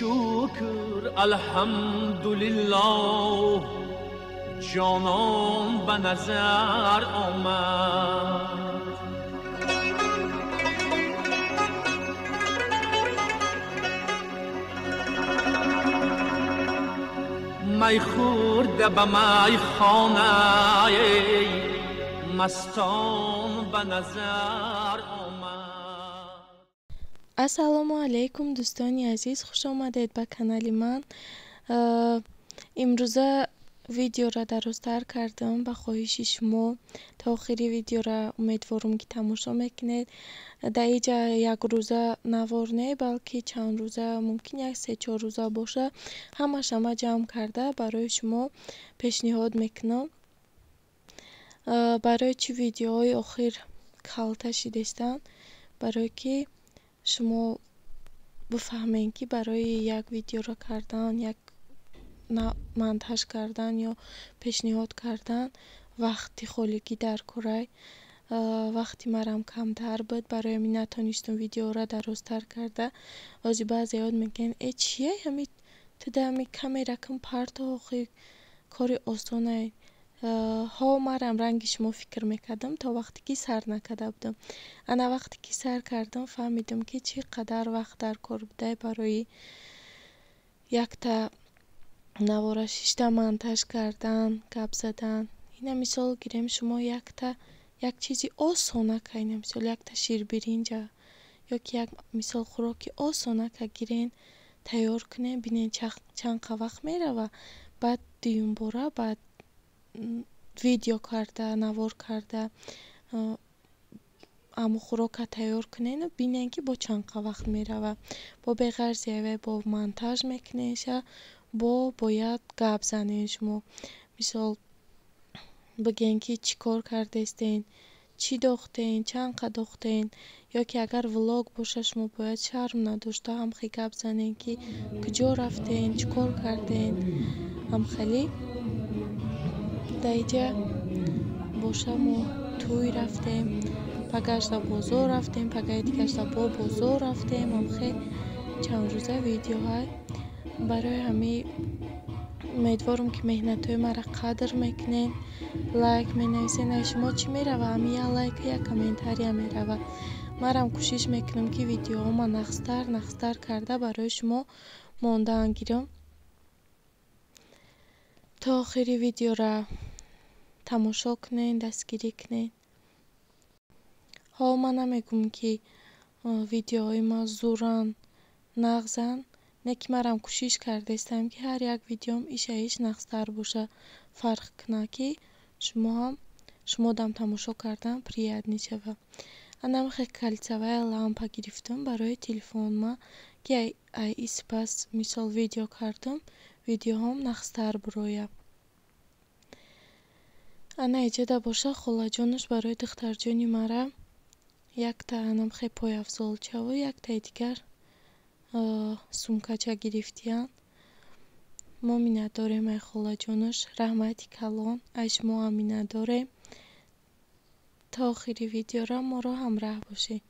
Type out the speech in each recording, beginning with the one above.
Шукр алҳамдулиллоҳ ҷонон ба назар омад. Май хӯрда ба майхона мастон ба назар омад. Ассалому алайкум, дӯстони азиз, хуш омадед ба канали ман. Имрӯза видеоро дарозтар кардам ба хоҳиши шумо. То охири видеоро умедворам, ки тамошо мекунед. Дар инҷа якрӯза навор не, балки чанд рӯза, мумкин як се-чор рӯза боша. Ҳамаша ма ҷамъ карда барои шумо пешниҳод мекунам. Барои чӣ видеоҳои охир калта шидестанд? Барое ки шумо бифаҳмед, ки барои як видеоро кардан, як монтаж кардан ё пешниҳод кардан вақти холигӣ дар корай. Вақти марам камтар буд, барои ҳамин натонистам видеоро дарозтар карда. Ҳозир баъзеҳо мегӯянд: э чия ҳами ту да ҳами камера кун парто, охи кори осонае. Ҳо, марам ранги шумо фикр мекардам то вақте ки сар накарда будам. Ана вақте ки сар кардам, фаҳмидам, ки чӣ қадар вақт дар кор будай барои якта навора шишта монтаж кардан, гап задан. Ина мисол гирем, шумо якта як чизи осонака, ина мисол якта ширбиринҷа ё ки як мисол хӯроки осонака гирен, тайёр кунен, бинен чанд қа вақт мерава. Баъд дуюмбора баъд видео карда, навор карда, ҳамун хӯрока тайёр кунену бинен, ки бо чанд қа вақт мерава. Бо беғарзи аввал бо монтаж мекунеша, бо бояд гап занен шумо. Мисол бигӯен, ки чӣ кор кардестен, чӣ дохтен, чанд қа дохтен, ё ки агар влог боша, шумо бояд шарм надошта ҳамхел гап занен, ки куҷо рафтен, чӣ кор карден. Ҳамхелӣ дар инҷа боша мо тӯй рафтем, пагашта бозор рафтем, пагаи дигашта бо бозор рафтем. Ҳамхел чанд рӯза видеоҳай. Барои ҳамин умедворам, ки меҳнатҳои маро қадр мекунед, лайк менависед. Ай шумо чӣ мерава? Ҳамин як лайку як комментария мерава. Марам кӯшиш мекунам, ки видеоҳома нағзтар нағзтар карда барои шумо мондаан гирам. То охири видеоро тамошо кунед, дастгирӣ кунед. Ҳо, ман намегӯям, ки видеоҳои ман зуранд, нағзанд, не ки марам кӯшиш кардаистам, ки ҳар як видеом иша иш нағзтар боша, фарқ кунад, ки шумоам шумодам тамошо кардан приятный шавад. Ана ҳамихел кольцевая лампа гирифтам барои телефонма, ки ай и сипас мисол видео кардам, видеоҳом нағзтар бирояд. Ана иҷода боша холаҷонаш барои духтарҷони мара якта анамхел пойафзолчаву яктаи дигар сумкача гирифтиянд. Мо миннатдорем ай холаҷонаш, раҳмати калон, ай шумоам миннатдорем. То охири видеоро моро ҳамроҳ бошед.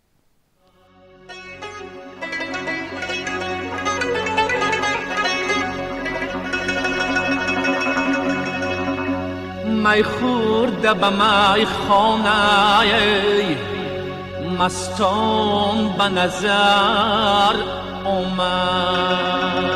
Май хӯрда ба майхона мастон ба назар омад.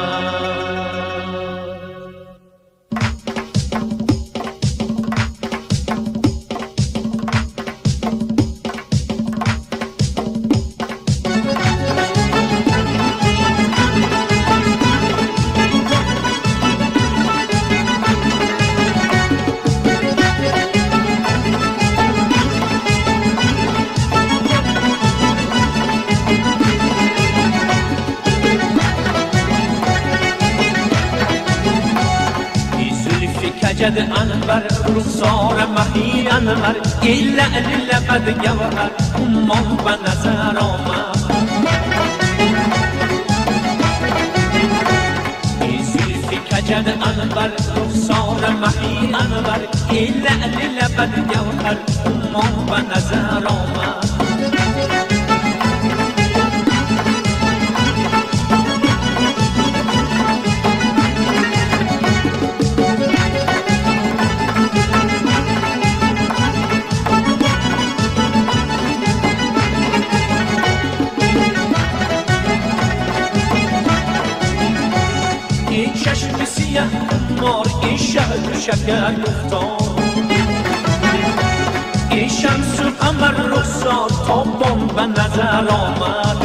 Каҷад анвар, рухсора маҳи анвар, лаъли лабад гавҳар, уммон ба назар омад. Зулфи каҷад анвар, рухсора маҳи анвар, лаъли лабад гавҳар, уммон ба назар омад. سیه خمار، ای شهد و شکر گفتار، ای شمس و قمر رخسار تابان به نظر آمد.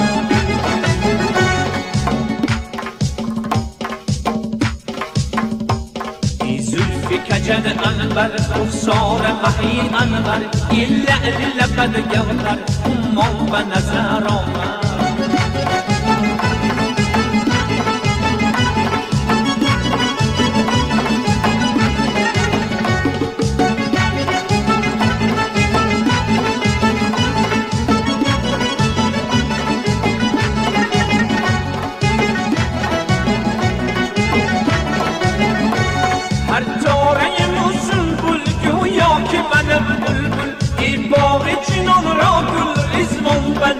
ای زلف کجد انور رخسار مهی انور، ای لعل لبد گوهر عمان به نظر آمد.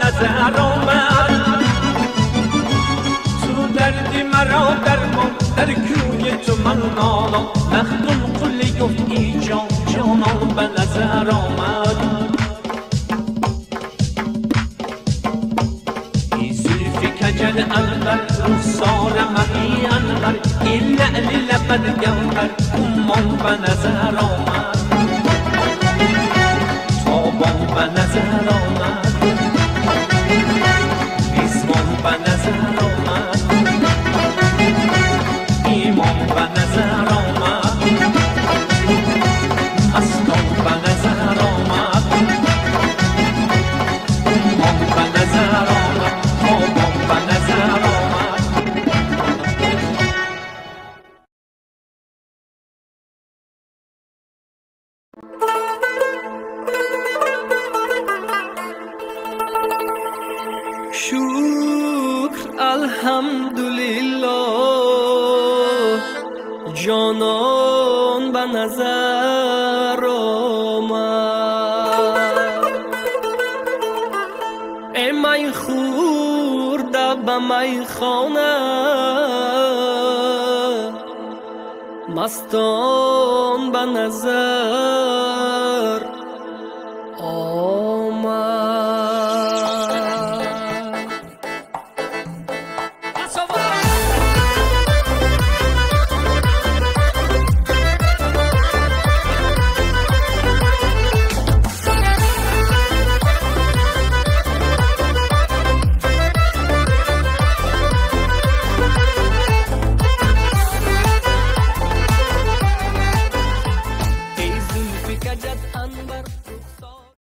نظر آمد تو دردی مرا درمان، در کوی تو من نالان، مخدوم قلی گفت ای جان جانان به نظر آمد. ای زلف کجد انور رخسار مهی انور، ای لعل لبد گوهر عمان به نظر آمد، تابان به نظر آمد، به نظر آمد، ایمان به نظر آمد، مستان به نظر آمد، ایمان به نظر آمد، تابان به نظر آمد. Alhamdulillah جانان به نظر آمد، ای می خورده به میخانه مستان به نظر